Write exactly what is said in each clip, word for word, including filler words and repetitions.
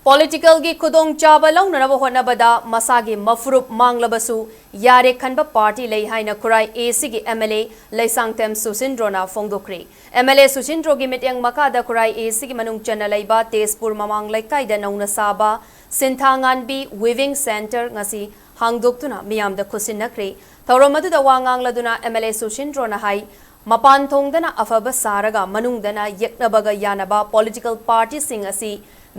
ꯄꯣꯂꯤꯇꯤꯀꯦꯜꯒꯤ ꯈꯨꯗꯣꯡꯆꯥꯕ ꯂꯧꯅꯅꯕ ꯍꯣꯠꯅꯕꯗ ꯃꯁꯥꯒꯤ ꯃꯐꯨꯔꯨꯞ ꯃꯥꯡꯂꯕꯁꯨ ꯌꯥꯔꯦ ꯈꯟꯕ ꯄꯥꯔꯇꯤ ꯂꯩ ꯍꯥꯏꯅ ꯈꯨꯔꯥꯏ ꯑꯦ ꯁꯤꯒꯤ ꯑꯦꯝ ꯑꯦꯜ ꯑꯦ ꯂꯩꯁꯥꯡꯊꯦꯝ ꯁꯨꯁꯤꯟꯗ꯭ꯔꯣꯅ ꯐꯣꯡꯗꯣꯛꯈ꯭ꯔꯦ꯫ ꯑꯦꯝ ꯑꯦꯜ ꯑꯦ ꯁꯨꯁꯤꯟꯗ꯭ꯔꯣꯒꯤ ꯃꯤꯠꯌꯦꯡ ꯃꯈꯥꯗ ꯈꯨꯔꯥꯏ ꯑꯦ ꯁꯤꯒꯤ ꯃꯅꯨꯡ ꯆꯟꯅ ꯂꯩꯕ ꯇꯦꯖꯄꯨꯔ ꯃꯃꯥꯡ ꯂꯩꯀꯥꯏꯗ ꯅꯧꯅ ꯁꯥꯕ ꯁꯤꯟꯊꯥꯉꯥꯟꯕꯤ ꯋꯤꯚꯤꯡ ꯁꯦꯟꯇꯔ ꯉꯁꯤ ꯍꯥꯡꯗꯣꯛꯇꯨꯅ ꯃꯤꯌꯥꯝꯗ ꯈꯨꯠꯁꯤꯟꯅꯈ꯭ꯔꯦ꯫ ꯊꯧꯔꯝ ꯑꯗꯨꯗ ꯋꯥ ꯉꯥꯡꯂꯗꯨꯅ ꯑꯦꯝ ꯑꯦꯜ ꯑꯦ ꯁꯨꯁꯤꯟꯗ꯭ꯔꯣꯅ ꯍꯥꯏ, ꯃꯄꯥꯟ ꯊꯣꯡꯗꯅ ꯑꯐꯕ ꯁꯥꯔꯒ ꯃꯅꯨꯡꯗꯅ ꯌꯦꯛꯅꯕꯒ ꯌꯥꯅꯕ ꯄꯣꯂꯤꯇꯤꯀꯦꯜ ꯄꯥꯔꯇꯤꯁꯤꯡ ꯑꯁꯤ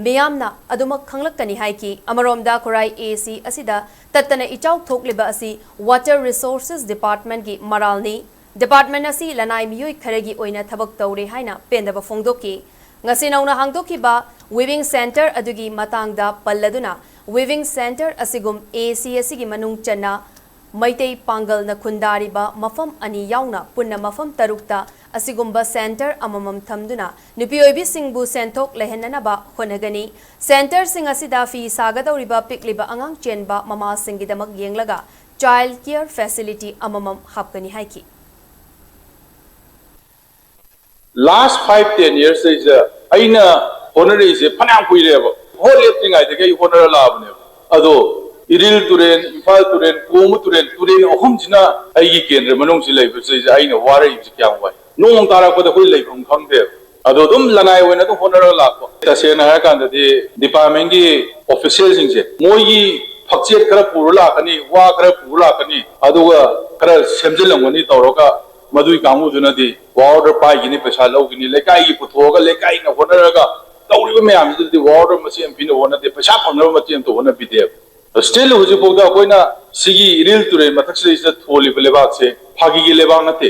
ꯃꯤꯌꯥꯝꯅ ꯑꯗꯨꯃꯛ ꯈꯪꯂꯛꯀꯅꯤ ꯍꯥꯏꯈꯤ꯫ ꯑꯃꯔꯣꯝꯗ ꯈꯨꯔꯥꯏ ꯑꯦ ꯁꯤ ꯑꯁꯤꯗ ꯇꯠꯇꯅ ꯏꯆꯥꯎ ꯊꯣꯛꯂꯤꯕ ꯑꯁꯤ ꯋꯥꯇꯔ ꯔꯤꯁꯣꯔꯁꯦꯁ ꯗꯤꯄꯥꯔꯠꯃꯦꯟꯒꯤ ꯃꯔꯥꯜꯅꯤ꯫ ꯗꯤꯄꯥꯔꯠꯃꯦꯟ ꯑꯁꯤ ꯂꯅꯥꯏ ꯃꯤꯑꯣꯏ ꯈꯔꯒꯤ ꯑꯣꯏꯅ ꯊꯕꯛ ꯇꯧꯔꯦ ꯍꯥꯏꯅ ꯄꯦꯟꯗꯕ ꯐꯣꯡꯗꯣꯛꯈꯤ꯫ ꯉꯁꯤ ꯅꯧꯅ ꯍꯥꯡꯗꯣꯛꯈꯤꯕ ꯋꯤꯚꯤꯡ ꯁꯦꯟꯇꯔ ꯑꯗꯨꯒꯤ ꯃꯇꯥꯡꯗ ꯄꯜꯂꯗꯨꯅ, ꯋꯤꯚꯤꯡ ꯁꯦꯟꯇꯔ ꯑꯁꯤꯒꯨꯝ ꯑꯦ ꯁꯤ ꯑꯁꯤꯒꯤ ꯃꯅꯨꯡ ꯆꯟꯅ ꯃꯩꯇꯩ ꯄꯥꯡꯒꯜꯅ ꯈꯨꯟꯗꯥꯔꯤꯕ ꯃꯐꯝ ꯑꯅꯤ ꯌꯥꯎꯅ ꯄꯨꯟꯅ ꯃꯐꯝ ꯇꯔꯨꯛꯇ ꯑꯁꯤꯒꯨꯝꯕ ꯁꯦꯟꯇꯔ ꯑꯃꯃꯝ ꯊꯝꯗꯨꯅ ꯅꯨꯄꯤ ꯑꯣꯏꯕꯤꯁꯤꯡꯕꯨ ꯁꯦꯟꯊꯣꯛ ꯂꯩꯍꯟꯅꯅꯕ ꯍꯣꯠꯅꯒꯅꯤ꯫ ꯁꯦꯟꯇꯔꯁꯤꯡ ꯑꯁꯤꯗ ꯐꯤ ꯁꯥꯒꯗꯧꯔꯤꯕ ꯄꯤꯛꯂꯤꯕ ꯑꯉꯥꯡ ꯆꯦꯟꯕ ꯃꯃꯥꯁꯤꯡꯒꯤꯗꯃꯛ ꯌꯦꯡꯂꯒ ꯆꯥꯏꯜ ꯀꯤꯌꯔ ꯐꯦꯁꯤꯂꯤꯇꯤ ꯑꯃꯃꯝ ꯍꯥꯞꯀꯅꯤ ꯍꯥꯏꯈꯤ꯫ Last five ten years ꯁꯤꯗ ꯑꯩꯅ ꯍꯣꯠꯅꯔꯛꯏꯁꯦ ꯐꯅꯌꯥꯝ ꯀꯨꯏꯔꯦꯕ꯫ ꯍꯣꯠ ꯂꯦꯞꯇ꯭ꯔꯤꯉꯩꯗꯒꯤ ꯑꯩ ꯍꯣꯠꯅꯔ ꯂꯥꯛꯑꯕꯅꯦꯕ꯫ ꯑꯗꯣ ꯏꯔꯤꯜ ꯇꯨꯔꯦꯜ, ꯏꯝꯐꯥꯜ ꯇꯨꯔꯦꯜ, ꯀꯣꯡꯕ ꯇꯨꯔꯦꯜ, ꯇꯨꯔꯦꯜ ꯑꯍꯨꯝꯁꯤꯅ ꯑꯩꯒꯤ ꯀꯦꯟꯗ꯭ꯔ ꯃꯅꯨꯡꯁꯤ ꯂꯩꯕꯁꯤꯗ ꯑꯩꯅ ꯋꯥꯔꯛꯏꯁꯦ ꯀꯌꯥꯝ ꯋꯥꯏ꯫ ꯅꯣꯡ ꯇꯥꯔꯛꯄꯗ ꯑꯩꯈꯣꯏ ꯂꯩꯐꯝ ꯈꯪꯗꯦꯕ꯫ ꯑꯗꯣ ꯑꯗꯨꯝ ꯂꯅꯥꯏ ꯑꯣꯏꯅ ꯑꯗꯨꯝ ꯍꯣꯠꯅꯔꯒ ꯂꯥꯛꯄ꯫ ꯇꯁꯦꯡꯅ ꯍꯥꯏꯔꯀꯥꯟꯗꯗꯤ ꯗꯤꯄꯥꯔꯠꯃꯦꯟꯒꯤ ꯑꯣꯐꯤꯁꯤꯌꯦꯜꯁꯤꯡꯁꯦ ꯃꯣꯏꯒꯤ ꯐꯛꯆꯦꯠ ꯈꯔ ꯄꯨꯔ ꯂꯥꯛꯀꯅꯤ, ꯋꯥ ꯈꯔ ꯄꯨꯔ ꯂꯥꯛꯀꯅꯤ, ꯑꯗꯨꯒ ꯈꯔ ꯁꯦꯝꯖꯤꯜꯂꯝꯒꯅꯤ ꯇꯧꯔꯒ ꯃꯗꯨꯒꯤ ꯀꯥꯡꯕꯨꯗꯨꯅꯗꯤ ꯋꯥ ꯑꯣꯔꯗꯔ ꯄꯥꯏꯈꯤꯅꯤ, ꯄꯩꯁꯥ ꯂꯧꯈꯤꯅꯤ, ꯂꯩꯀꯥꯏꯒꯤ ꯄꯨꯊꯣꯛꯑꯒ ꯂꯩꯀꯥꯏꯅ ꯍꯣꯠꯅꯔꯒ ꯇꯧꯔꯤꯕ ꯃꯌꯥꯝꯁꯤꯗꯗꯤ ꯋꯥ ꯑꯣꯔꯗꯔ ꯃꯆꯦꯠ ꯑꯃ ꯄꯤꯅꯕ ꯍꯣꯠꯅꯗꯦ, ꯄꯩꯁꯥ ꯐꯪꯅꯕ ꯃꯆꯦꯠ ꯑꯃꯇ ꯍꯣꯠꯅꯕꯤꯗꯦꯕ꯫ Still ꯍꯧꯖꯤꯛꯐꯥꯎꯗ ꯑꯩꯈꯣꯏꯅ ꯁꯤꯒꯤ ꯏꯔꯤꯜ ꯇꯨꯔꯦꯜ ꯃꯊꯛꯁꯤꯗꯩꯁꯤꯗ ꯊꯣꯜꯂꯤꯕ ꯂꯩꯕꯥꯛꯁꯦ ꯐꯥꯒꯤꯒꯤ ꯂꯩꯕꯥꯛ ꯅꯠꯇꯦ꯫